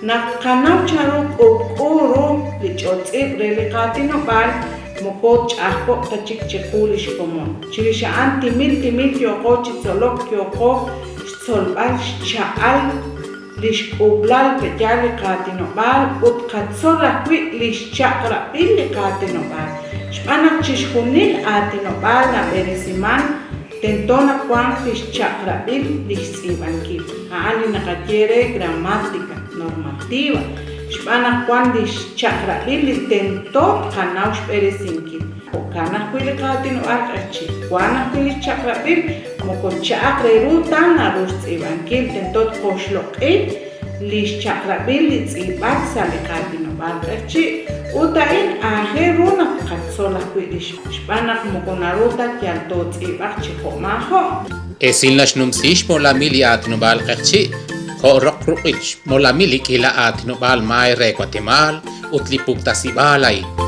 Naq tqanaw chanru k'ub'k'u ru li ch'oltz'iib' re li qaatinob'aal, moko tch'a'ajko'q ta chik chiqu li xkomon. Chirix a'an timil timil yooqo chi tzolok yooqo xtzolb'al xcha'al li xk'uub'lal pe'yaal li qaatinob'aal ut tqatzol ajwi' li xchaq'rab'il li qaatinob'aal. Xb'aan naq chixjunil aatinob'aal nab'eresiman tento naq wanq li xchaq'rab'il li xtz'iib'ankil, a'an li naqaye re gramática normativa, xb'aan naq wan li xchaq'rab'il li tento tqanaw xb'eresinkil. Jo'kan ajwi' li qaatinob'aal q'eqchi', wan ajwi' li xchaq'rab'il, moko cha'aq re ru ta naru xtz'iib'ankil, tento tqoxloq'i li xchaq'rab'il li tz'iib'ak sa' li qaatinob'aal q'eqchi', ut a'in aajel ru naq tqatzol ajwi' li xb'aan naq moko naru ta yal tootz'iib'aq chi jo'maajo'. Esil naxnumsi xmolamil li aatinob'aal q'eqchi' jo' roq ruq'il xmolamil li k'iila aatinob'aal maay re Watemaal ut li puktasib'aal a'in.